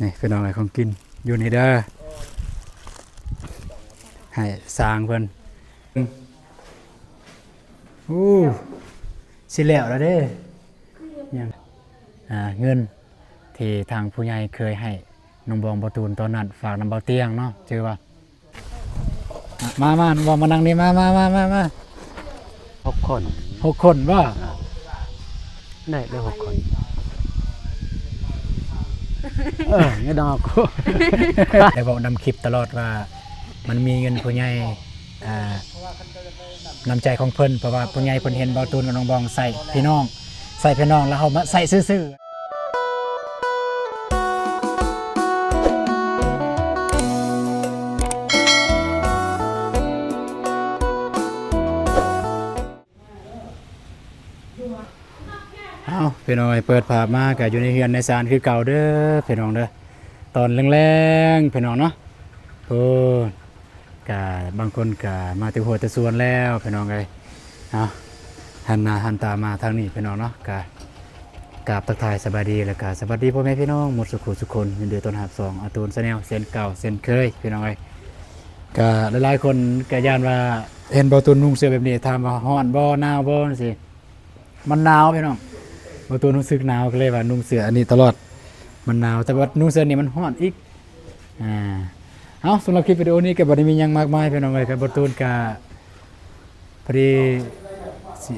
ນີ້ພີ່ນ້ອງເອີຍ ຂອງກິນຢູ່ນີ້ເດີ ໃຫ້ຊ່າງເພິ່ນ. ໂອ້ ຊິແລ້ວລະເດ້. ຍັງ ອ່າ ເງິນທີ່ທາງຜູ້ໃຫຍ່ເຄີຍໃຫ້ນ້ອງບອງ ບ່າວຕູນ ຕອນນັ້ນ ຝາກນຳບ່າວຕຽງເນາະ ຈື່ວ່າ. ມາ ມາ ມາ ມານັ່ງນີ້ ມາ ມາ ມາ ມາ ມາ. ຫົກຄົນ ຫົກຄົນບໍ່? ອ່າ ໄດ້ ໄດ້ຫົກຄົນ. ເອີ ຍາດອກ ໄດ້ເວົ້ານຳຄລິບຕະຫຼອດວ່າ ມັນມີເງິນຜູ້ໃຫຍ່ ອ່າ ນ້ຳໃຈຂອງເພິ່ນ ເພາະວ່າຜູ້ໃຫຍ່ເພິ່ນເຫັນບ່າວຕູນກັບນ້ອງບອງໃສ່ພີ່ນ້ອງ ໃສ່ພີ່ນ້ອງ ແລ້ວເຮົາມາໃສ່ຊື່ໆ. ເອົາ ພີ່ນ້ອງເອີຍ ເປີດພາບມາກະຢູ່ໃນເຮືອນໃນຊານຄືເກົ່າເດີພີ່ນ້ອງເດີ ຕອນແລງໆ ພີ່ນ້ອງເນາະ. ໂອ້ ກະບາງຄົນກະມາແຕ່ຫົວແຕ່ສວນແລ້ວພີ່ນ້ອງເອີຍ. ເອົາ ຫັນໜ້າຫັນຕາມາທາງນີ້ພີ່ນ້ອງເນາະ ກະກາບທັກທາຍສະບາຍດີ ແລ້ວກະສະຫວັດດີພໍ່ແມ່ພີ່ນ້ອງໝົດສູ່ຄູ່ສູ່ຄົນ. ຍິນດີຕ້ອນຮັບຊ່ອງອາຕູນ Channel ເຊັ່ນເກົ່າເຊັ່ນເຄີຍພີ່ນ້ອງເອີຍ. ກະຫຼາຍໆຄົນກະຢ້ານວ່າເຫັນບ່າວຕູນນຸ່ງເສື້ອແບບນີ້ ຖາມວ່າຮ້ອນບໍ່ ໜາວບໍ່ ຈັ່ງຊີ້. ມັນໜາວພີ່ນ້ອງ ບ່າວຕູນຮູ້ສຶກໜາວ ກໍເລີຍວ່ານຸ່ງເສື້ອອັນນີ້ຕະຫຼອດ ມັນໜາວ ແຕ່ວ່ານຸ່ງເສື້ອນີ້ມັນຮ້ອນອີກ. ອ່າ ເອົາ ສຳລັບຄລິບວິດີໂອນີ້ກໍບໍ່ໄດ້ມີຫຍັງມາກມາຍພີ່ນ້ອງເອີຍ ກໍບ່າວຕູນກໍພໍດີຊິ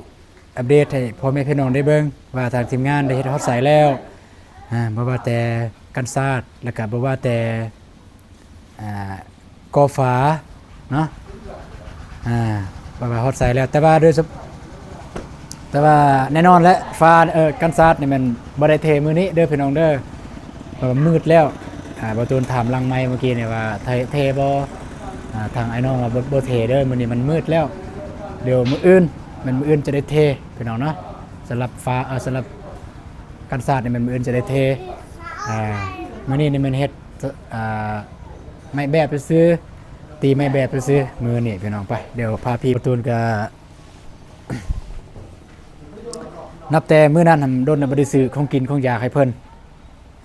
ອັບເດດໃຫ້ພໍ່ແມ່ພີ່ນ້ອງໄດ້ເບິ່ງວ່າທາງທີມງານໄດ້ເຮັດຮອດໃສແລ້ວ. ອ່າ ບໍ່ວ່າແຕ່ກັນຊາດ ແລ້ວກໍບໍ່ວ່າແຕ່ ອ່າ ກໍ່ຝາເນາະ ອ່າ ວ່າ ວ່າຮອດໃສແລ້ວ ແຕ່ວ່າໂດຍສະ ແຕ່ວ່າແນ່ນອນແຫຼະ ຝາ ເອີ ກັນຊາດນີ້ແມ່ນບໍ່ໄດ້ເທມື້ນີ້ເດີພີ່ນ້ອງເດີ ເພາະວ່າມືດແລ້ວ. ອ່າ ບ່າວຕູນຖາມຫຼັງໄມເມື່ອກີ້ນີ້ວ່າ ເທ ເທບໍ່? ອ່າ ທາງອ້າຍນ້ອງວ່າ ບໍ່ ບໍ່ເທເດີ ມື້ນີ້ມັນມືດແລ້ວ ດຽວມື້ອື່ນ ແມ່ນມື້ອື່ນຈະໄດ້ເທພີ່ນ້ອງເນາະ. ສຳລັບຝາ ເອີ ສຳລັບກັນຊາດນີ້ແມ່ນມື້ອື່ນຈະໄດ້ເທ ອ່າ ມື້ນີ້ນີ້ແມ່ນເຮັດ ອ່າ ໄມ້ແບບຊື່ໆ ຕີໄມ້ແບບຊື່ໆ ມື້ນີ້ພີ່ນ້ອງ. ໄປ ດຽວພາພີ່ ບ່າວຕູນກະ ນັບແຕ່ມື້ນັ້ນຫັ້ນດົນແລ້ວບໍ່ໄດ້ຊື້ຂອງກິນຂອງຢາກໃຫ້ເພິ່ນ.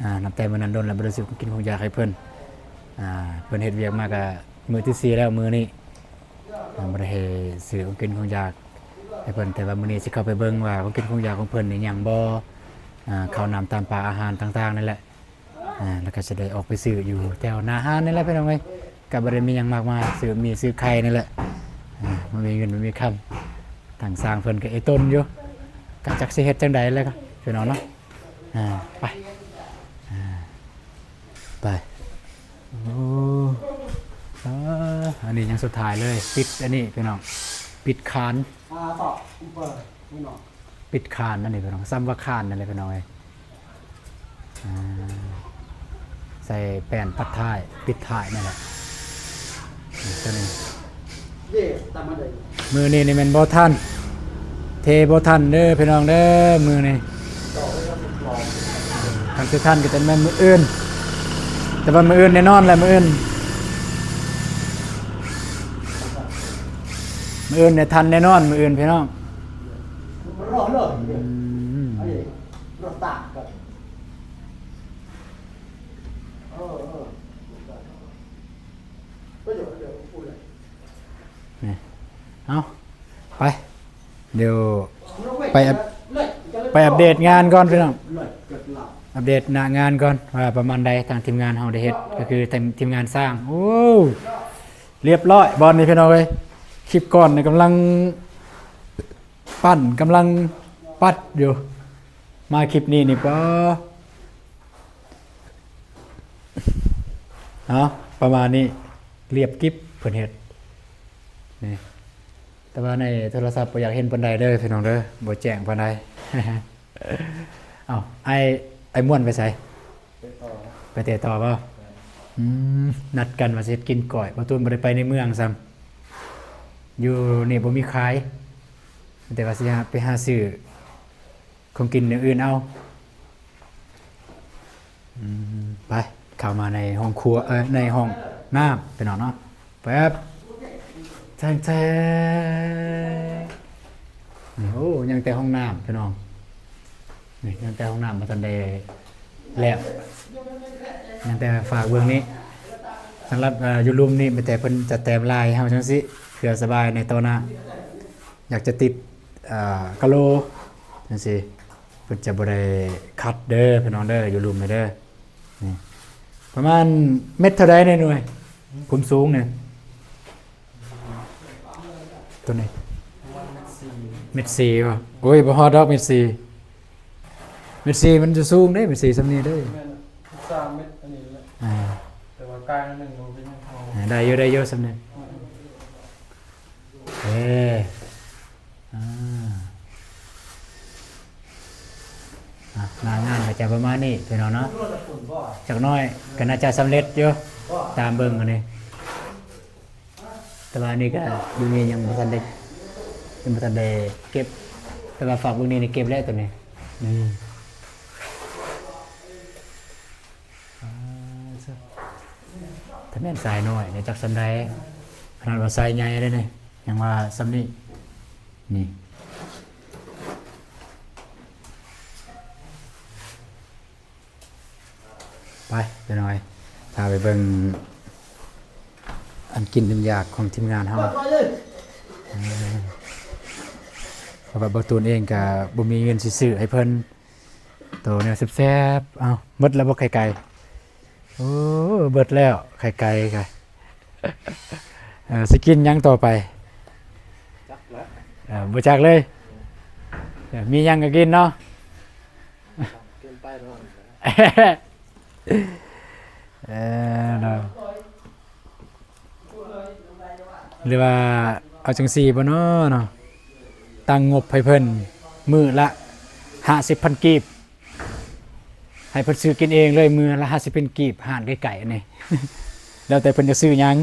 ອ່າ ນັບແຕ່ມື້ນັ້ນດົນແລ້ວບໍ່ໄດ້ຊື້ຂອງກິນຂອງຢາກໃຫ້ເພິ່ນ. ອ່າ ເພິ່ນເຮັດວຽກມາກະມື້ທີສີ່ແລ້ວ ມື້ນີ້ ອ່າ ບໍ່ໄດ້ໃຫ້ຊື້ຂອງກິນຂອງຢາກໃຫ້ເພິ່ນ ແຕ່ວ່າມື້ນີ້ຊິເຂົ້າໄປເບິ່ງວ່າຂອງກິນຂອງຢາກຂອງເພິ່ນນີ້ຍັງບໍ່ ອ່າ ເຂົ້ານ້ຳຕາມປາອາຫານຕ່າງໆ ນັ້ນແຫຼະ. ອ່າ ແລ້ວກໍຊິໄດ້ອອກໄປຊື້ຢູ່ແຖວໜ້າຮ້ານນີ້ແຫຼະພີ່ນ້ອງເອີຍ ກໍບໍ່ໄດ້ມີຫຍັງມາກມາຍ ຊື້ໝີ່ຊື້ໄຂ່ນີ້ແຫຼະ. ອ່າ ບໍ່ມີເງິນບໍ່ມີຄຳ ທາງຊ່າງເພິ່ນກໍເອຕົນຢູ່ ກໍຈັກຊິເຮັດຈັ່ງໃດແຫຼະພີ່ນ້ອງເນາະ. ອ່າ ໄປ ອ່າ ໄປ. ໂອ້ ອ່າ ອັນນີ້ຍັງສຸດທ້າຍເລີຍ ປິດອັນນີ້ພີ່ນ້ອງ ປິດຄານ ອ່າ ຕໍ່ ປິດຄານອັນນີ້ພີ່ນ້ອງ ສ່ຳວ່າຄານນັ້ນແຫຼະພີ່ນ້ອງເອີຍ. ອ່າ ໃສ່ແປ້ນປັດທ້າຍ ປິດທ້າຍນັ້ນແຫຼະ ນີ້ ຕົວນີ້. ມື້ນີ້ນີ້ແມ່ນບໍ່ທັນ ເທບໍ່ທັນເດີພີ່ນ້ອງເດີ ມື້ນີ້. ຄັນຊິທັນກໍຈະແມ່ນມື້ອື່ນ ແຕ່ວ່າມື້ອື່ນແນ່ນອນແຫຼະ ມື້ອື່ນ ມື້ອື່ນນີ້ທັນແນ່ນອນ ມື້ອື່ນພີ່ນ້ອງ. ອືມ ນີ້ ເອົາ ໄປ ດຽວໄປອັບ ໄປອັບເດດງານກ່ອນພີ່ນ້ອງ ອັບເດດໜ້າງານກ່ອນວ່າປະມານໃດ ທາງທີມງານເຮົາໄດ້ເຮັດ ກໍຄືທີມ ທີມງານຊ່າງ. ໂອ້ ລຽບຮ້ອຍບ່ອນນີ້ພີ່ນ້ອງເອີຍ ຄລິບກ່ອນນີ້ກຳລັງ ປັ້ນ ກຳລັງປັດຢູ່ ມາຄລິບນີ້ນີ້ ປະ ເອົາ ປະມານນີ້ ລຽບກິບ ເພິ່ນເຮັດນີ້ ແຕ່ວ່າໃນໂທລະສັບບໍ່ຢາກເຫັນປານໃດເດີພີ່ນ້ອງເດີ ບໍ່ແຈ້ງປານໃດ. ເອົ້າ ອ້າຍ ອ້າຍມ່ວນໄປໃສ? ໄປແຕ່ຕໍ່ບໍ່? ອືມ ນັດກັນວ່າຊິເຮັດກິນກ້ອຍ ບໍ່ ຕູນບໍ່ໄດ້ໄປໃນເມືອງຊ້ຳ ຢູ່ນີ້ບໍ່ມີຂາຍ ແຕ່ວ່າຊິຫາ ໄປຫາຊື້ຂອງກິນແນວອື່ນເອົາ. ອືມ ໄປ ເຂົ້າມາໃນຫ້ອງຄົວ ເອີ ໃນຫ້ອງນ້ຳ ພີ່ນ້ອງເນາະ. ແປັບ ແທງໆ ນີ້ ໂອ້ ຍັງແຕ່ຫ້ອງນ້ຳພີ່ນ້ອງ ນີ້ ຍັງແຕ່ຫ້ອງນ້ຳບໍ່ທັນໄດ້ແລ້ວ. ຍັງແຕ່ຝາກເບິ່ງນີ້ ສຳລັບ ເອີ ຢູ່ລຸ່ມນີ້ ມີແຕ່ເພິ່ນຈະແຕ້ມລາຍໃຫ້ເຮົາຈັ່ງຊີ້ ເພື່ອສະບາຍໃນຕໍ່ໜ້າ. ຢາກຈະຕິດ ເອີ ກະໂຫຼຈັ່ງຊີ້ ເພິ່ນຈະບໍ່ໄດ້ຂັດເດີພີ່ນ້ອງເດີ ຢູ່ລຸ່ມນີ້ເດີ. ນີ້ປະມານເມັດເທົ່າໃດໃນໜ່ວຍ ຄວາມສູງນີ້? ຕົວນີ້ ເມັດສີ່ ເມັດສີ່ບໍ່? ໂອ້ຍ ບໍ່ຮອດດອກເມັດສີ່. ເມັດສີ່ມັນຈະສູງເດ້ ເມັດສີ່ສ່ຳນີ້ເດ້. ແມ່ນ ສິບສາມເມັດອັນນີ້ແຫຼະ. ອ່າ ແຕ່ວ່າກາຍໜ້ອຍໜຶ່ງບໍ່ເປັນຫຍັງ. ອ່າ ໄດ້ຢູ່ ໄດ້ຢູ່ສ່ຳນີ້. ອືມ ເອີ ອ່າ ອ່ະ ໜ້າງານກໍຈະປະມານນີ້ພີ່ນ້ອງເນາະ. ຈັກໜ້ອຍກໍໜ້າຈະສຳເລັດຢູ່ ຕາມເບິ່ງອັນນີ້. ແຕ່ວ່າອັນນີ້ກໍຢູ່ນີ້ຍັງບໍ່ທັນໄດ້ ຍັງບໍ່ທັນໄດ້ເກັບ ແຕ່ວ່າຝາກເບິ່ງນີ້ ນີ້ເກັບແລ້ວຕົວນີ້. ນີ້ ອ່າ ຖ້າແມ່ນຊາຍນ້ອຍນີ້ຈັກສ່ຳໃດ ຂະໜາດວ່າຊາຍໃຫຍ່ເດ້ນີ້ ຍັງວ່າສ່ຳນີ້. ນີ້ ໄປ ໄປໜ່ອຍ ພາໄປເບິ່ງອັນກິນອັນຢາກຂອງທີມງານເຮົາ. ເອີ ເພາະວ່າບ່າວຕູນເອງກະບໍ່ມີເງິນຊິຊື້ໃຫ້ເພິ່ນ ໂຕແນວແຊບໆ. ເອົ້າ ໝົດແລ້ວບໍ່ໄຂ່ໄກ່? ໂອ້ ເບິດແລ້ວໄຂ່ໄກ່ກະ. ເອີ ຊິກິນຫຍັງຕໍ່ໄປ? ຈັກແຫຼະ ເອີ ບໍ່ຈັກເລີຍ. ເອີ ມີຫຍັງກໍກິນເນາະ. ເອີ ເນາະ ຫຼືວ່າເອົາຈັ່ງຊີ້ບໍ່ເນາະ ເນາະ ຕັ້ງງົບໃຫ້ເພິ່ນມື້ລະຫ້າສິບພັນກີບ ໃຫ້ເພິ່ນຊື້ກິນເອງເລີຍ ມື້ລະຫ້າສິບພັນກີບ ຮ້ານໃກ້ໆນີ້ ແລ້ວແຕ່ເພິ່ນຈະຊື້ຫຍັງ.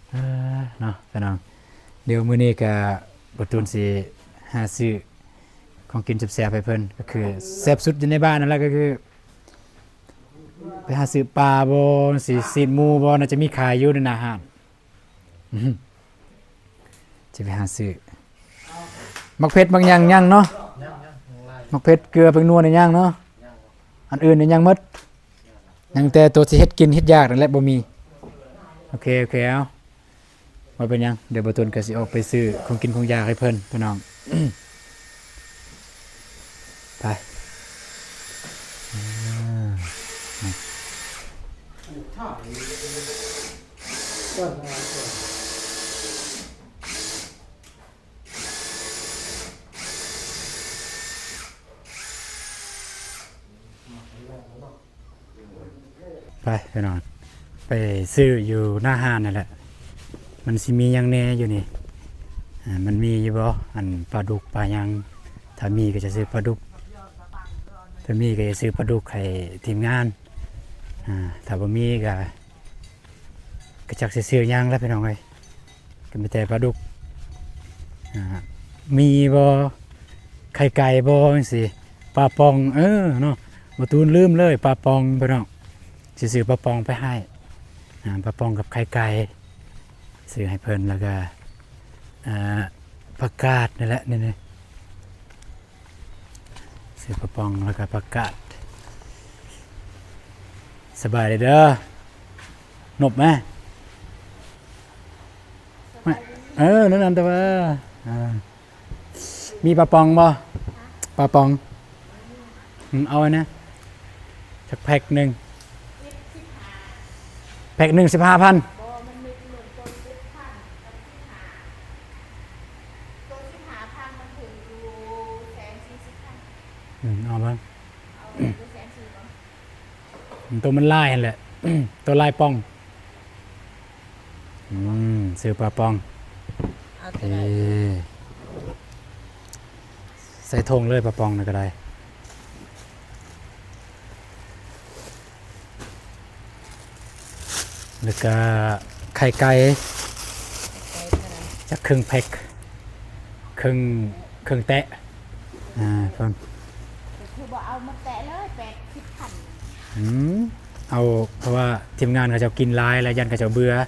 ເອີ ເນາະ ພີ່ນ້ອງ ດຽວມື້ນີ້ກະບ່າວຕູນຊິຫາຊື້ຂອງກິນແຊບໆໃຫ້ເພິ່ນ ກໍຄືແຊບສຸດຢູ່ໃນບ້ານນັ້ນແຫຼະ ກໍຄືໄປຫາຊື້ປາບໍ່ ຊີ້ນໝູບໍ່ ໜ້າຈະມີຂາຍຢູ່ໃນໜ້າຮ້ານ. ອື ຊິໄປຫາຊື້ ໝາກເຜັດໝາກຫຍັງຍັງເນາະ ໝາກເຜັດ ເກືອ ແປ້ງນົວນີ້ຍັງເນາະ ອັນອື່ນນີ້ຍັງໝົດ ຍັງແຕ່ໂຕຊິເຮັດກິນເຮັດຢາກນັ້ນແຫຼະບໍ່ມີ. ໂອເຄ ໂອເຄ ເອົາ ບໍ່ເປັນຫຍັງ ດຽວບ່າວຕູນກໍຊິອອກໄປຊື້ຂອງກິນຂອງຢາກໃຫ້ເພິ່ນ ພີ່ນ້ອງ ໄປ. ໄປພີ່ນ້ອງ ໄປຊື້ຢູ່ໜ້າຮ້ານນັ້ນແຫຼະ ມັນຊິມີຫຍັງແດ່ຢູ່ນີ້. ອ່າ ມັນມີຢູ່ບໍ່ ອັນປາດຸກປາຫຍັງ? ຖ້າມີກໍຈະຊື້ປາດຸກ ຖ້າມີກໍຈະຊື້ປາດຸກໃຫ້ທີມງານ. ອ່າ ຖ້າບໍ່ມີກໍ ກໍຈັກຊິຊື້ຫຍັງລະພີ່ນ້ອງເອີຍ ກໍມີແຕ່ປາດຸກ. ອ່າ ມີບໍ່ ໄຂ່ໄກ່ບໍ່ ຈັ່ງຊີ້ ປາປ່ອງ ເອີ ເນາະ ບ່າວຕູນລືມເລີຍ ປາປ່ອງພີ່ນ້ອງ ຊິຊື້ປາປ່ອງໄປໃຫ້. ອ່າ ປາປ່ອງກັບໄຂ່ໄກ່ ຊື້ໃຫ້ເພິ່ນ ແລ້ວກໍ ອ່າ ຜັກກາດນີ້ແຫຼະ ນີ້ໆ ຊື້ປາປ່ອງແລ້ວກໍຜັກກາດ. ສະບາຍດີເດີ ນົບມາ ມາ ເອີ ນັ້ນ ນັ້ນແຕ່ວ່າ ເອີ ມີປາປ່ອງບໍ່? ປາປ່ອງ ອືມ ເອົາໄວ້ນະ ຈັກແພັກໜຶ່ງ ແພັກໜຶ່ງສິບຫ້າພັນ. ອືມ ເອົາເບິ່ງ ໂຕມັນລາຍຫັ້ນແຫຼະ ໂຕລາຍປ່ອງ. ອືມ ຊື້ປາປ່ອງ ເອົາໂຕໃດ ເອີ ໃສ່ຖົງເລີຍ ປາປ່ອງນີ້ກໍໄດ້ ແລ້ວກະໄຂ່ໄກ່ ໄກ່ເທົ່າໃດ? ຈັກເຄິ່ງແພັກ ເຄິ່ງ ເຄິ່ງແຕະ. ອ່າ ເພິ່ນ ກໍຄືບໍ່ເອົາໝົດແຕະເລີຍ ແປດສິບພັນ. ອືມ ເອົາ ເພາະວ່າທີມງານເຂົາເຈົ້າກິນຫຼາຍແລ້ວ ຢ້ານເຂົາເຈົ້າເບື່ອ. ອືມ.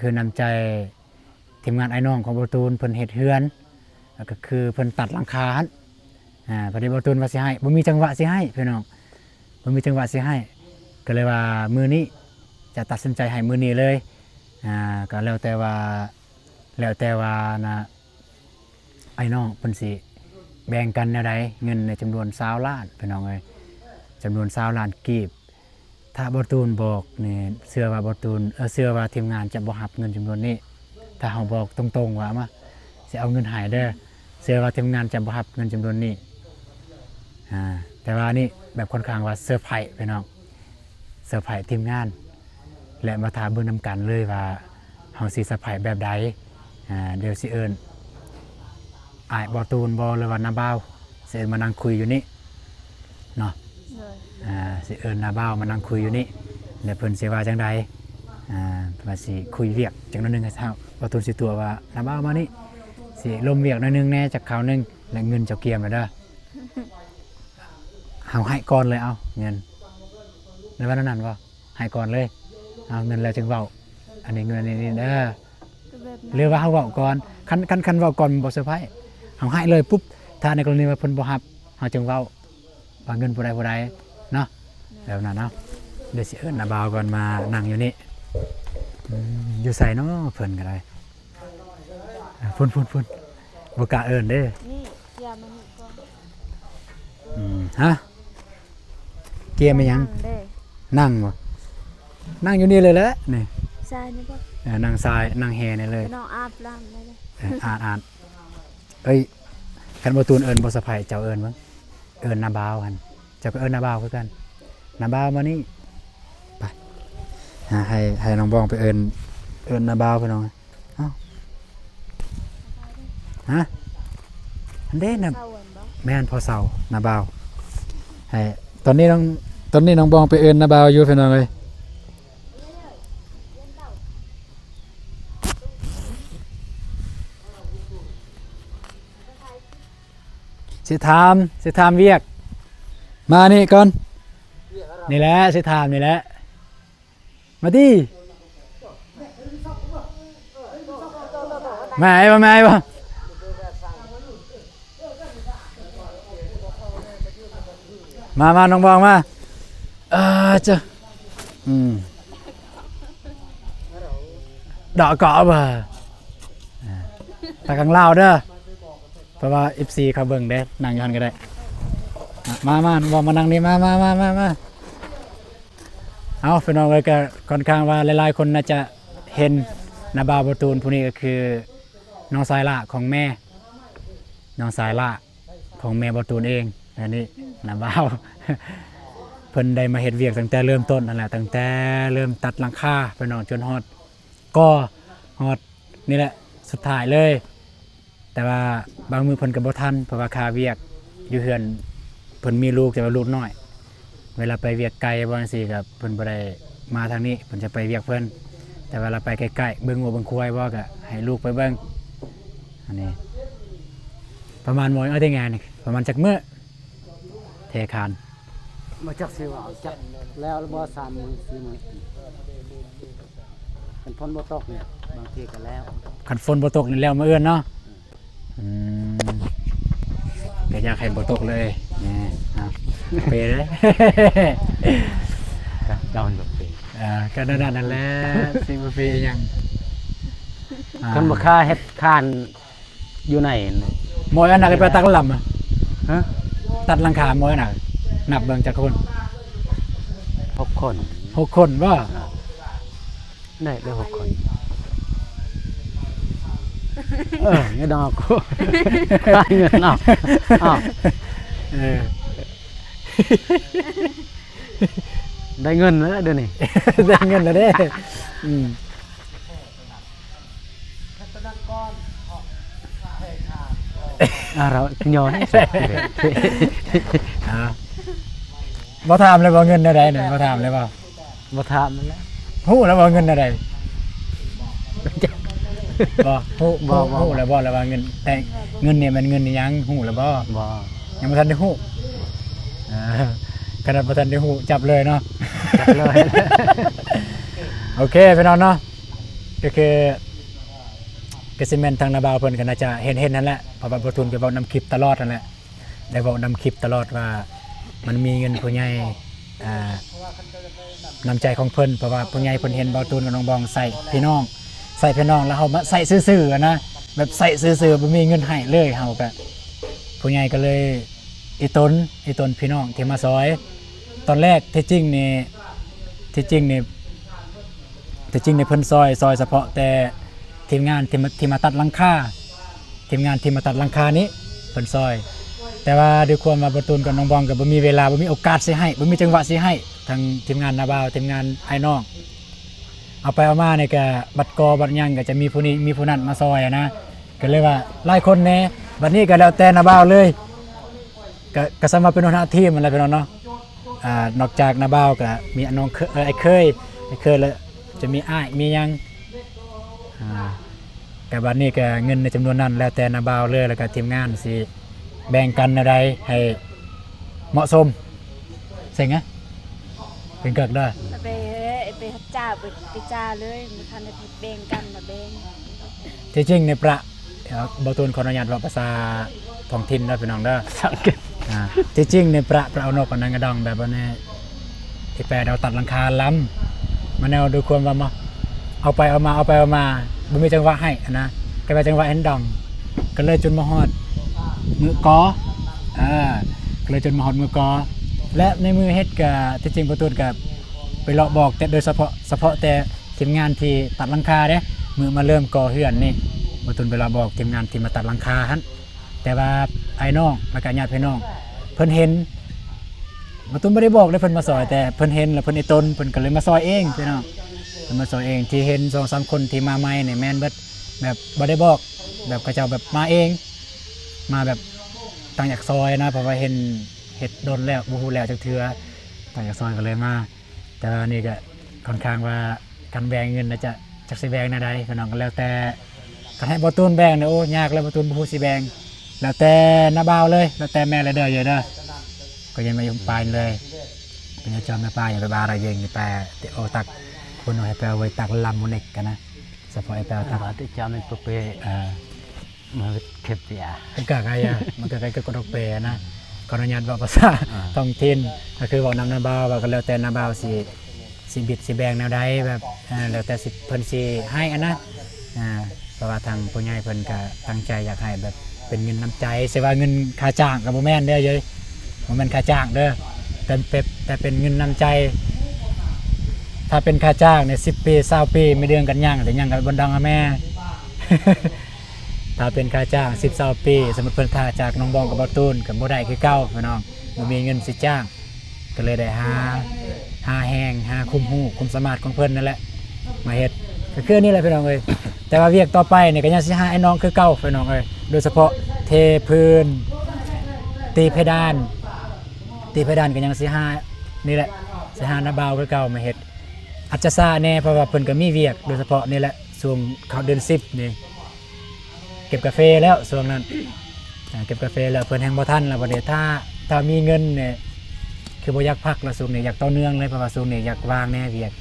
ຄືນ້ຳໃຈທີມງານອ້າຍນ້ອງຂອງບ່າວຕູນ ເພິ່ນເຮັດເຮືອນ ແລ້ວກໍຄືເພິ່ນຕັດຫຼັງຄາຫັ້ນ ອ່າ ພໍດີບ່າວຕູນວ່າຊິໃຫ້ ບໍ່ມີຈັງຫວະຊິໃຫ້ພີ່ນ້ອງ ບໍ່ມີຈັງຫວະຊິໃຫ້ ກໍເລີຍວ່າມື້ນີ້ຈະຕັດສິນໃຈໃຫ້ມື້ນີ້ເລີຍ ອ່າ ກໍແລ້ວແຕ່ວ່າ ແລ້ວແຕ່ວ່ານະ ອ້າຍນ້ອງເພິ່ນຊິແບ່ງກັນແນວໃດ ເງິນໃນຈຳນວນຊາວລ້ານ ພີ່ນ້ອງເອີຍ ຈຳນວນຊາວລ້ານກີບ ຖ້າບ່າວຕູນບອກນີ້ ເຊື່ອວ່າບ່າວຕູນ ເອີ ເຊື່ອວ່າທີມງານຈະບໍ່ຮັບເງິນຈຳນວນນີ້ ຖ້າເຮົາບອກຕົງໆວ່າ ມາ ຊິເອົາເງິນໃຫ້ເດີ ເຊື່ອວ່າທີມງານຈະບໍ່ຮັບເງິນຈຳນວນນີ້ ອ່າ ແຕ່ວ່ານີ້ແບບຄ່ອນຂ້າງວ່າເຊີໄພຣສ໌ ພີ່ນ້ອງ ເຊີໄພຣສ໌ທີມງານ ແລະ ມາຖ້າເບິ່ງນຳກັນເລີຍວ່າເຮົາຊິເຊີໄພຣສ໌ແບບໃດ ອ່າ ດຽວຊິເອີ້ນອ້າຍບ່າວຕູນບໍ ຫຼືວ່ານ້າບ່າວ ຊິເອີ້ນມານັ່ງຄຸຍຢູ່ນີ້ເນາະ ໂດຍ ອ່າ ຊິເອີ້ນນ້າບ່າວມານັ່ງຄຸຍຢູ່ນີ້ ແລ້ວເພິ່ນຊິວ່າຈັ່ງໃດ ອ່າ ວ່າຊິຄຸຍວຽກຈັກໜ້ອຍໜຶ່ງໃຫ້ເຮົາ ບ່າວຕູນຊິຕົວະວ່າ ນ້າບ່າວມານີ້ ຊິລົມວຽກໜ້ອຍໜຶ່ງແດ່ ຈັກຄາວໜຶ່ງ ແລະ ເງິນເຈົ້າກຽມແລ້ວເດີ ເຮົາໃຫ້ກ່ອນເລີຍ ເອົາເງິນ ແມ່ນວ່າແນວນັ້ນບໍ່? ໃຫ້ກ່ອນເລີຍ ເອົາເງິນແລ້ວຈຶ່ງເວົ້າ ອັນນີ້ເງິນອັນນີ້ເດີ ກໍແບບນັ້ນ ຫຼືວ່າເຮົາເວົ້າກ່ອນ ຄັນ ຄັນ ຄັນເວົ້າກ່ອນມັນບໍ່ເຊີໄພຣສ໌ ເຮົາໃຫ້ເລີຍປຸບ ຖ້າໃນກໍລະນີວ່າເພິ່ນບໍ່ຮັບ ເຮົາຈຶ່ງເວົ້າວ່າເງິນຜູ້ໃດຜູ້ໃດເນາະ ແບບນັ້ນເນາະ ດຽວຊິເອີ້ນນ້າບ່າວກ່ອນມານັ່ງຢູ່ນີ້ ອືມ ຢູ່ໃສເນາະ ເພິ່ນກໍໄດ້ ພຸ້ນໆໆ ບໍ່ກ້າເອີ້ນເດ້ ນີ້ ຢ່າມານີ້ກ່ອນ ອືມ ຮະ ກຽມອີ່ຫຍັງ? ນັ່ງເດ້ ນັ່ງບໍ່? ນັ່ງຢູ່ນີ້ເລີຍແຫຼະ ນີ້ ຊາຍນີ້ບໍ່? ເອີ ນັ່ງຊາຍ ນັ່ງແຮ່ນີ້ເລີຍ ນ້ອງອາບນ້ຳໄດ້ເລີຍ ເອີ ອາດໆ ເອີຍ ຄັນບໍ່ຕູນເອີ້ນບໍ່ສະໄພຣສ໌ ເຈົ້າເອີ້ນເບິ່ງ ເອີ້ນນ້າບ່າວຫັ້ນ ເຈົ້າກໍເອີ້ນນ້າບ່າວຄືກັນ ນ້າບ່າວມານີ້ ໄປ ຫາ ໃຫ້ ໃຫ້ນ້ອງບອງໄປເອີ້ນ ເອີ້ນນ້າບ່າວພີ່ນ້ອງ ເອົ້າ ຮະ ອັນເດ້ນະ ເຊົາແມ່ນບໍ່? ແມ່ນ ພໍ່ເຊົາ ນ້າບ່າວ ໃຫ້ ຕອນນີ້ນ້ອງ ຕອນນີ້ນ້ອງບອງໄປເອີ້ນນ້າບ່າວຢູ່ພີ່ນ້ອງເອີຍ ຊິຖາມ ຊິຖາມວຽກ ມານີ້ກ່ອນ ນີ້ແຫຼະ ຊິຖາມນີ້ແຫຼະ ມາຕິ ມາໄອ້ບໍ່ ມາໄອ້ບໍ່ ມາ ມາ ນ້ອງບອງມາ ເອີ ເຈົ້າ ອືມ ດອກເກາະບໍ່ ອ່າ ຕາກັງລາວເດີ ເພາະວ່າເອັຟຊີເຂົາເບິ່ງເດ້ ນັ່ງຢູ່ຫັ້ນກໍໄດ້ ອ່ະ ມາ ມາ ບອກມານັ່ງນີ້ ມາ ມາ ມາ ມາ ມາ ເອົາ ພີ່ນ້ອງເອີຍ ກໍຄ່ອນຂ້າງວ່າຫຼາຍໆຄົນໜ້າຈະເຫັນນ້າບ່າວບ່າວຕູນ ຜູ້ນີ້ກໍຄືນ້ອງຊາຍຫຼ້າຂອງແມ່ ນ້ອງຊາຍຫຼ້າຂອງແມ່ບ່າວຕູນເອງ ອັນນີ້ນ້າບ່າວ ເພິ່ນໄດ້ມາເຮັດວຽກຕັ້ງແຕ່ເລີ່ມຕົ້ນຫັ້ນແຫຼະ ຕັ້ງແຕ່ເລີ່ມຕັດຫຼັງຄາ ພີ່ນ້ອງ ຈົນຮອດ ກໍຮອດນີ້ແຫຼະ ສຸດທ້າຍເລີຍ ແຕ່ວ່າບາງມື້ເພິ່ນກໍບໍ່ທັນ ເພາະວ່າຄາວຽກຢູ່ເຮືອນ ເພິ່ນມີລູກ ແຕ່ວ່າລູກນ້ອຍ ເວລາໄປວຽກໄກບໍ່ຈັ່ງຊີ້ກໍເພິ່ນບໍ່ໄດ້ມາທາງນີ້ ເພິ່ນຈະໄປວຽກເພິ່ນ ແຕ່ວ່າລາວໄປໃກ້ໆ ເບິ່ງງົວເບິ່ງຄວາຍບໍ່ ກໍໃຫ້ລູກໄປເບິ່ງ ອັນນີ້ ປະມານ ໝໍເອົາແຕ່ງານ ປະມານຈັກມື້? ເທຄານ ບໍ່ຈັກຊິວ່າຈັກແລ້ວຫຼືບໍ່ ສາມມື້ສີ່ມື້ ຄັນຝົນບໍ່ຕົກນີ້ບາງທີກໍແລ້ວ ຄັນຝົນບໍ່ຕົກນີ້ແລ້ວມື້ອື່ນເນາະ ອືມ ກໍຢາກໃຫ້ບໍ່ຕົກເລີຍ ນີ້ ເອົາ ເປເດ້ ກໍເຈົ້າມັນບໍ່ເປ ເອີ ກໍນັ້ນ ນັ້ນແຫຼະ ຊິບໍ່ເປຫຍັງ ອ່າ ຄັນບໍ່ຄ່າເຮັດຄານ ຢູ່ໃນ ໝໍອັນນັ້ນໄປຕັດຫຼັງຄາ ຮະ ຕັດຫຼັງຄາໝໍອັນນັ້ນ ນັບເບິ່ງຈັກຄົນ ຫົກຄົນ ຫົກຄົນບໍ່ ອ່າ ໄດ້ ໄດ້ຫົກຄົນ ເອີ ເງິນດອກ ເງິນເນາະ ເອີ ໄດ້ເງິນແລ້ວດຽວນີ້ ໄດ້ເງິນແລ້ວເດ້ ອືມ ອ່າ ເຮົາຍ້ອນ ອ່າ ບໍ່ຖາມເລີຍບໍ່ ເງິນແນວໃດນີ້ ບໍ່ຖາມເລີຍບໍ່? ບໍ່ຖາມນັ້ນແຫຼະ ຮູ້ແລ້ວບໍ່ເງິນແນວໃດ? ບໍ່ ຮູ້ ບໍ່ ຮູ້ ຮູ້ແລ້ວບໍ່ ແລ້ວວ່າເງິນ ແຕ່ເງິນນີ້ແມ່ນເງິນອີ່ຫຍັງ ຮູ້ແລ້ວບໍ່? ບໍ່ ຍັງບໍ່ທັນໄດ້ຮູ້ ເອີ ຂະໜາດບໍ່ທັນໄດ້ຮູ້ ຈັບເລີຍເນາະ ຈັບເລີຍ ໂອເຄ ພີ່ນ້ອງເນາະ ກໍຄື ກໍຊິແມ່ນທາງນ້າບ່າວເພິ່ນກໍໜ້າຈະເຫັນ ເຫັນຫັ້ນແຫຼະ ເພາະວ່າບໍ່ຕູນກໍເວົ້ານຳຄລິບຕະຫຼອດຫັ້ນແຫຼະ ໄດ້ເວົ້ານຳຄລິບຕະຫຼອດວ່າ ມັນມີເງິນຜູ້ໃຫຍ່ ອ່າ ນ້ຳໃຈຂອງເພິ່ນ ເພາະວ່າຜູ້ໃຫຍ່ເພິ່ນເຫັນບ່າວຕູນກັບນ້ອງບອງໃສ່ພີ່ນ້ອງ ໃສ່ພີ່ນ້ອງ ແລ້ວເຮົາມາໃສ່ຊື່ໆນະ ແບບໃສ່ຊື່ໆ ບໍ່ມີເງິນໃຫ້ເລີຍ ເຮົາກໍ ຜູ້ໃຫຍ່ກໍເລີຍອີ່ຕົນ ອີ່ຕົນພີ່ນ້ອງທີ່ມາຊ່ອຍ ຕອນແລກ ທີ່ຈິງນີ້ ທີ່ຈິງນີ້ ທີ່ຈິງນີ້ເພິ່ນຊ່ອຍ ຊ່ອຍສະເພາະແຕ່ທີມງານທີ່ມາ ທີ່ມາຕັດຫຼັງຄາ ທີມງານທີ່ມາຕັດຫຼັງຄານີ້ເພິ່ນຊ່ອຍ ແຕ່ວ່າດ້ວຍຄວາມວ່າບ່າວຕູນກັບນ້ອງບອງກໍບໍ່ມີເວລາ ບໍ່ມີໂອກາດຊິໃຫ້ ບໍ່ມີຈັງຫວະຊິໃຫ້ ທັງທີມງານນ້າບ່າວ ທີມງານອ້າຍນ້ອງ ເອົາໄປເອົາມານີ້ກໍບັດກໍບັດຫຍັງກໍຈະມີຜູ້ນີ້ມີຜູ້ນັ້ນມາຊ່ອຍນະ ກໍເລີຍວ່າຫຼາຍຄົນແດ່ ບັດນີ້ກໍແລ້ວແຕ່ນ້າບ່າວເລີຍ ກໍ ກໍສາມາດເປັນຫົວໜ້າທີມຫັ້ນແຫຼະພີ່ນ້ອງເນາະ ອ່າ ນອກຈາກນ້າບ່າວກໍມີນ້ອງເຄີຍ ເອີ ອ້າຍເຄີຍ ອ້າຍເຄີຍ ແລ້ວຈະມີອ້າຍ ມີຫຍັງ ອ່າ ກໍບັດນີ້ກໍເງິນໃນຈຳນວນນັ້ນແລ້ວແຕ່ນ້າບ່າວເລີຍ ແລ້ວກໍທີມງານຊິແບ່ງກັນແນວໃດໃຫ້ເໝາະສົມ ເສັງນະ ເປັນເກີກເດີ ໄປ ໄປຮັບຈ້າງ ໄປ ໄປຈ້າງເລີຍ ບໍ່ທັນໄດ້ແບ່ງກັນ ມາແບ່ງ ທີ່ຈິງໃນປະ ເອີ ບ່າວຕູນຂໍອະນຸຍາດເວົ້າພາສາທ້ອງຖິ່ນເດີພີ່ນ້ອງເດີ ສັງເກດ ອ່າ ທີ່ຈິງໃນປະ ປະເອົານົກອັນນັ້ນກະດອງ ແບບວ່າໃນ ທີ່ແປດເອົາຕັດຫຼັງຄາລຳ ມາແນວດ້ວຍຄວາມວ່າມາ ເອົາໄປເອົາມາ ເອົາໄປເອົາມາ ບໍ່ມີຈັງຫວະໃຫ້ຫັ້ນນະ ກໍໄດ້ຈັງຫວະເຫັນດອງ ກໍເລີຍຈົນມາຮອດມື້ກໍ ເອີ ກໍເລີຍຈົນມາຮອດມື້ກໍ ແລະ ໃນມື້ເຮັດກະ ທີ່ຈິງບ່າວຕູນກະໄປເລາະບອກ ແຕ່ໂດຍສະເພາະ ສະເພາະແຕ່ທີມງານທີ່ຕັດຫຼັງຄາເດ້ ມື້ມາເລີ່ມກໍ່ເຮືອນນີ້ ບ່າວຕູນໄປເລາະບອກທີມງານທີ່ມາຕັດຫຼັງຄາຫັ້ນ ແຕ່ວ່າອ້າຍນ້ອງ ແລ້ວກະຍາດພີ່ນ້ອງ ເພິ່ນເຫັນ ບ່າວຕູນບໍ່ໄດ້ບອກເດ້ ເພິ່ນມາຊ່ອຍ ແຕ່ເພິ່ນເຫັນ ແລ້ວເພິ່ນອີ່ຕົນ ເພິ່ນກໍເລີຍມາຊ່ອຍເອງພີ່ນ້ອງ ເພິ່ນມາຊ່ອຍເອງ ທີ່ເຫັນສອງສາມຄົນທີ່ມາໃໝ່ນີ້ແມ່ນເບິດ ແບບບໍ່ໄດ້ບອກ ແບບເຂົາເຈົ້າແບບມາເອງ ມາແບບຕັ້ງຢາກຊ່ອຍນະ ເພາະວ່າເຫັນເຮັດດົນແລ້ວ ບໍ່ຮູ້ແລ້ວຈັກເທື່ອ ຕັ້ງຢາກຊ່ອຍກໍເລີຍມາ ແຕ່ວ່ານີ້ກໍຄ່ອນຂ້າງວ່າ ການແບ່ງເງິນນະຈະ ຈັກຊິແບ່ງແນວໃດ ພີ່ນ້ອງ ກໍແລ້ວແຕ່ ຄັນໃຫ້ບ່າວຕູນແບ່ງນີ້ ໂອ້ ຍາກແລ້ວ ບ່າວຕູນບໍ່ຮູ້ຊິແບ່ງ ແລ້ວແຕ່ນ້າບ່າວເລີຍ ແລ້ວແຕ່ແມ່ເລີຍເດີ ເອີເດີ ກໍຍັງມາຢູ່ປາຍເລີຍ ເປັນເຈົ້າແມ່ປາຍ ຢ່າໄປບາລະເຢັງ ແປ ໂອ ຕັກ ຄົນໃຫ້ແປໄວ້ຕັກລຳໝູເນັກກັນນະ ສະເພາະໄອ້ແປຕັກ ບາດເຈົ້າແມ່ນປະເປ ເອີ ມັນເຄັບເສຍ ມັນກໍໄກອະ ມັນກໍໄກກໍຕົກແປນະ ຂໍອະນຸຍາດເວົ້າພາສາ ອ່າ ທ້ອງຖິ່ນ ກໍຄືເວົ້ານຳນ້າບ່າວ ວ່າກໍແລ້ວແຕ່ນ້າບ່າວຊິ ຊິບິດຊິແບ່ງແນວໃດ ແບບ ເອີ ແລ້ວແຕ່ຊິ ເພິ່ນຊິໃຫ້ຫັ້ນນະ ອ່າ ເພາະວ່າທາງຜູ້ໃຫຍ່ເພິ່ນກໍຕັ້ງໃຈຢາກໃຫ້ແບບເປັນເງິນນ້ຳໃຈ ຊິວ່າເງິນຄ່າຈ້າງກໍບໍ່ແມ່ນເດີເອີຍ ບໍ່ແມ່ນຄ່າຈ້າງເດີ ແຕ່ເປັນ ແຕ່ເປັນເງິນນ້ຳໃຈ ຖ້າເປັນຄ່າຈ້າງນີ້ ສິບປີ ຊາວປີ ມີເລື່ອງກັນຍັງ ແຕ່ຍັງກັນບໍ່ດັງອະແມ່ ຖ້າເປັນຄ່າຈ້າງສິບ ຊາວປີ ສົມມຸດເພິ່ນຖ້າຈາກນ້ອງບອງກັບບ່າວຕູນ ກໍບໍ່ໄດ້ຄືເກົ່າພີ່ນ້ອງ ບໍ່ມີເງິນຊິຈ້າງ ກໍເລີຍໄດ້ຫາ ຫາແຮງ ຫາຄວາມຮູ້ ຄວາມສາມາດຂອງເພິ່ນນັ້ນແຫຼະ ມາເຮັດ ກໍຄືອັນນີ້ແຫຼະພີ່ນ້ອງເອີຍ ແຕ່ວ່າວຽກຕໍ່ໄປນີ້ກໍຍັງຊິຫາອ້າຍນ້ອງຄືເກົ່າພີ່ນ້ອງເອີຍ ໂດຍສະເພາະເທພື້ນ ຕີເພດານ ຕີເພດານກໍຍັງຊິຫາ ນີ້ແຫຼະ ຊິຫານ້າບ່າວຄືເກົ່າມາເຮັດ ອາດຈະຊ້າແດ່ ເພາະວ່າເພິ່ນກໍມີວຽກ ໂດຍສະເພາະນີ້ແຫຼະ ຊ່ວງເຂົ້າເດືອນສິບນີ້ ເກັບກາເຟແລ້ວຊ່ວງນັ້ນ ອ່າ ເກັບກາເຟແລ້ວ ເພິ່ນແຮ່ງບໍ່ທັນແລ້ວ ບັດນີ້ຖ້າ ຖ້າມີເງິນນີ້ ຄືບໍ່ຢາກພັກແລ້ວ ຊ່ວງນີ້ຢາກຕໍ່ເນື່ອງເລີຍ ເພາະວ່າຊ່ວງນີ້ຢາກວາງແດ່ວຽກ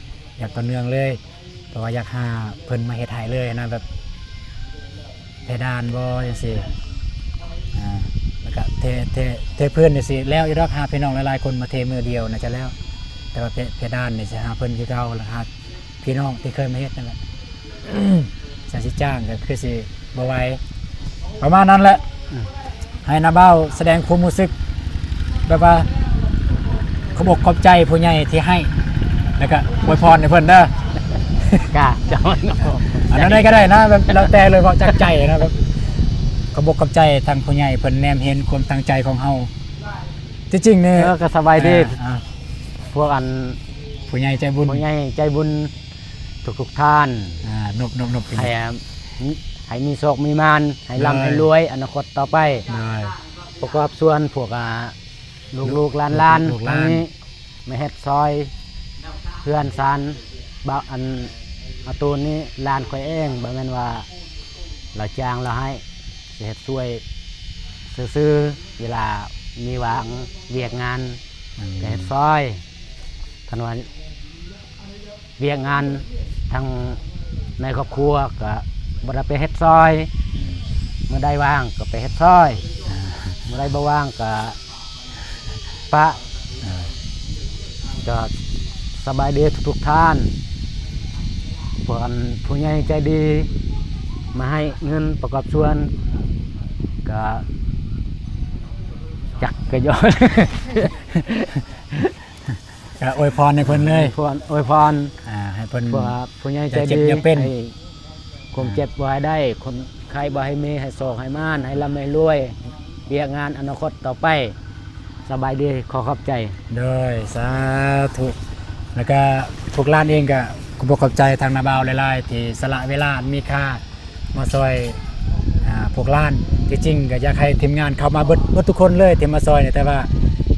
ຢາກຕໍ່ເນື່ອງເລີຍ ເພາະວ່າຢາກຫາເພິ່ນມາເຮັດໃຫ້ເລີຍນະ ແບບເພດານບໍ່ ຈັ່ງຊີ້ ອ່າ ແລ້ວກະເທ ເທ ເທພື້ນນີ້ຊິແລ້ວຢູ່ດອກ ຫາພີ່ນ້ອງຫຼາຍໆຄົນມາເທມື້ດຽວໜ້າຈະແລ້ວ ແຕ່ວ່າເພ ເພດານນີ້ຊິຫາເພິ່ນຄືເກົ່າ ແລ້ວຫາ ພີ່ນ້ອງທີ່ເຄີຍມາເຮັດນັ້ນແຫຼະ ຄັນຊິຈ້າງກໍຄືຊິບໍ່ໄຫວ ປະມານນັ້ນແຫຼະ ອືມ ໃຫ້ນ້າບ່າວສະແດງຄວາມຮູ້ສຶກ ແບບວ່າ ຂອບອົກຂອບໃຈຜູ້ໃຫຍ່ທີ່ໃຫ້ ແລ້ວກໍອວຍພອນໃຫ້ເພິ່ນເດີ ກະ ເຈົ້າ ອັນນັ້ນໃດກໍໄດ້ນະ ແບບແລ້ວແຕ່ເລີຍ ເວົ້າຈາກໃຈນະ ແບບ ຂອບອົກຂອບໃຈທາງຜູ້ໃຫຍ່ ເພິ່ນແນມເຫັນຄວາມຕັ້ງໃຈຂອງເຮົາ ທີ່ຈິງນີ້ ເອີ ກໍສະບາຍດີ ອ່າ ອ່າ ພວກອັນ ຜູ້ໃຫຍ່ໃຈບຸນ ຜູ້ໃຫຍ່ໃຈບຸນ ທຸກໆທ່ານ ອ່າ ນົບໆໆ ໃຫ້ ໃຫ້ມີໂຊກມີໝານ ໃຫ້ລ່ຳ ໂດຍ ໃຫ້ລວຍ ອະນາຄົດຕໍ່ໄປ ໂດຍ ປະກອບສ່ວນພວກ ອ່າ ລູກໆຫຼານໆ ລູກໆຫຼານ ທາງນີ້ ມາເຮັດຊ່ອຍເຮືອນຊານ ບາ ອັນ ອາຕູນນີ້ຫຼານຂ້ອຍເອງ ບໍ່ແມ່ນວ່າລາວຈ້າງລາວໃຫ້ ຊິເຮັດຊ່ວຍຊື່ໆ ເວລາມີຫວ່າງວຽກງານ ອືມ ກໍເຮັດຊ່ອຍ ຄັນວ່າ ວຽກງານທາງ ໃນຄອບຄົວກະບໍ່ໄດ້ໄປເຮັດຊ່ອຍ ມື້ໃດວ່າງກະໄປເຮັດຊ່ອຍ ມື້ໃດບໍ່ວ່າງກະປະ ກະສະບາຍດີທຸກໆທ່ານ ພວກອັນຜູ້ໃຫຍ່ໃຈດີມາໃຫ້ເງິນປະກອບສ່ວນ ກະຈັກກະຍ້ອນ ກະອວຍພອນໃຫ້ເພິ່ນເລີຍ ອວຍພອນ ອວຍພອນ ອ່າ ໃຫ້ເພິ່ນ ພວກຜູ້ໃຫຍ່ໃຈດີ ຢ່າເຈັບຢ່າເປັນ ໃຫ້ຄວາມເຈັບບໍ່ໃຫ້ໄດ້ ຄົນໄຂ້ບໍ່ໃຫ້ມີ ໃຫ້ໂຊກໃຫ້ໝານ ໃຫ້ລ່ຳໃຫ້ລວຍ ວຽກງານອະນາຄົດຕໍ່ໄປ ສະບາຍດີ ຂໍຂອບໃຈ ໂດຍ ສາທຸ ແລ້ວກະພວກຫຼານເອງກະຂໍຂອບໃຈທາງນ້າບ່າວຫຼາຍໆ ທີ່ສະຫຼະເວລາອັນມີຄ່າ ມາຊ່ອຍ ອ່າ ພວກຫຼານ ທີ່ຈິງກະຢາກໃຫ້ທີມງານເຂົ້າມາເບິດ ເບິດທຸກຄົນເລີຍທີ່ມາຊ່ອຍນີ້ ແຕ່ວ່າ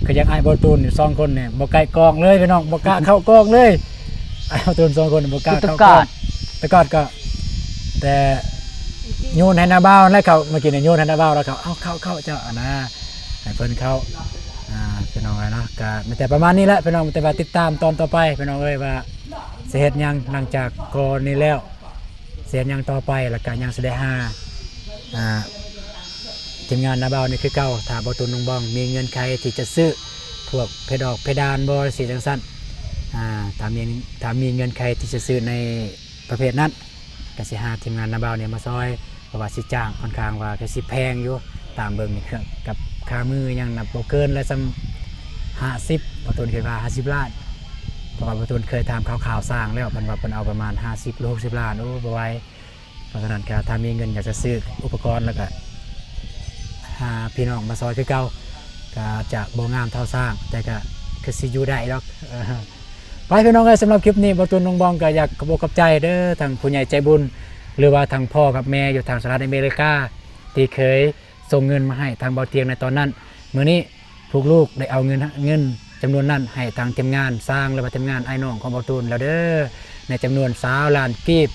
ກະຍັງອ້າຍບໍ່ຕູນຢູ່ສອງຄົນນີ້ບໍ່ໃກ້ກ້ອງເລີຍພີ່ນ້ອງ ບໍ່ກ້າເຂົ້າກ້ອງເລີຍ ອ້າຍບໍ່ຕູນສອງຄົນບໍ່ກ້າເຂົ້າກ້ອງ ແຕ່ກອດກະ ແຕ່ໂຍນໃຫ້ນ້າບ່າວແລ້ວເຂົ້າ ເມື່ອກີ້ນີ້ໂຍນໃຫ້ນ້າບ່າວແລ້ວເຂົ້າ ເອົາເຂົ້າໆ ເຈົ້າ ອັນນະ ໃຫ້ເພິ່ນເຂົ້າ ອ່າ ພີ່ນ້ອງເອີຍເນາະ ກະມີແຕ່ປະມານນີ້ແຫຼະພີ່ນ້ອງ ແຕ່ວ່າຕິດຕາມຕອນຕໍ່ໄປພີ່ນ້ອງເອີຍ ວ່າຊິເຮັດຫຍັງຫຼັງຈາກກ່ອນນີ້ແລ້ວ ຊິເຮັດຫຍັງຕໍ່ໄປ ແລ້ວກະຍັງຊິໄດ້ຫາ ອ່າ ທີມງານນ້າບ່າວນີ້ຄືເກົ່າ ຖ້າບໍ່ຕູນ ນ້ອງບອງ ມີເງື່ອນໄຂທີ່ຈະຊື້ພວກເພດອອກເພດານບໍ່ ຊິຈັ່ງຊັ້ນ ອ່າ ຖ້າມີ ຖ້າມີເງື່ອນໄຂທີ່ຈະຊື້ໃນປະເພດນັ້ນ ກະຊິຫາທີມງານນ້າບ່າວນີ້ມາຊ່ອຍ ເພາະວ່າຊິຈ້າງຂ້ອນຂ້າງວ່າກະຊິແພງຢູ່ ຕາມເບິ່ງນີ້ເຄື່ອງກັບຄ່າມືຫຍັງນະ ບໍ່ເກີນລະສ່ຳຫ້າສິບ ບ່າວຕູນຄິດວ່າຫ້າສິບລ້ານ ເພາະວ່າບ່າວຕູນເຄີຍຖາມຂ່າວໆຊ່າງແລ້ວ ເພິ່ນວ່າເພິ່ນເອົາປະມານຫ້າສິບ ຫຼື ຫົກສິບລ້ານ ໂອ້ ບໍ່ໄຫວ ເພາະສະນັ້ນກະຖ້າມີເງິນຢາກຈະຊື້ອຸປະກອນ ແລ້ວກະຫາພີ່ນ້ອງມາຊ່ອຍຄືເກົ່າ ກະອາດຈະບໍ່ງາມເທົ່າຊ່າງ ແຕ່ກະຄືຊິຢູ່ໄດ້ດອກ ໄປພີ່ນ້ອງເອີຍ ສຳລັບຄລິບນີ້ ບ່າວຕູນ ນ້ອງບອງ ກະຢາກຂອບອົກຂອບໃຈເດີ ທັງຜູ້ໃຫຍ່ໃຈບຸນ ຫຼືວ່າທັງພໍ່ກັບແມ່ຢູ່ທາງສະຫະລັດອາເມລິກາ ທີ່ເຄີຍສົ່ງເງິນມາໃຫ້ທາງບ່າວຕຽງໃນຕອນນັ້ນ ມື້ນີ້ພວກລູກໄດ້ເອົາເງິນ ເງິນຈຳນວນນັ້ນໃຫ້ທາງທີມງານຊ່າງ ຫຼືວ່າທີມງານອ້າຍນ້ອງຂອງບ່າວຕູນແລ້ວເດີ ໃນຈຳນວນຊາວລ້ານກີບ.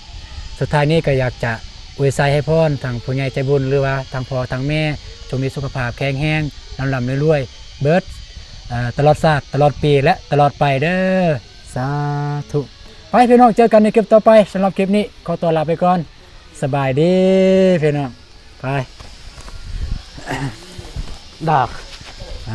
ສຸດທ້າຍນີ້ກະຢາກຈະອວຍໄຊໃຫ້ພອນທັງຜູ້ໃຫຍ່ໃຈບຸນ ຫຼືວ່າທັງພໍ່ທັງແມ່ ຈົ່ງມີສຸຂະພາບແຂງແຮງ ລ່ຳໆລວຍໆ ເບິດ ເອີ ຕະຫຼອດຊາດ ຕະຫຼອດປີ ແລະ ຕະຫຼອດໄປເດີ. ສາທຸ. ໄປພີ່ນ້ອງ ເຈີກັນໃນຄລິບຕໍ່ໄປ. ສຳລັບຄລິບນີ້ຂໍຕົວລາໄປກ່ອນ. ສະບາຍດີພີ່ນ້ອງ. ໄປ ດອກ ໄປ.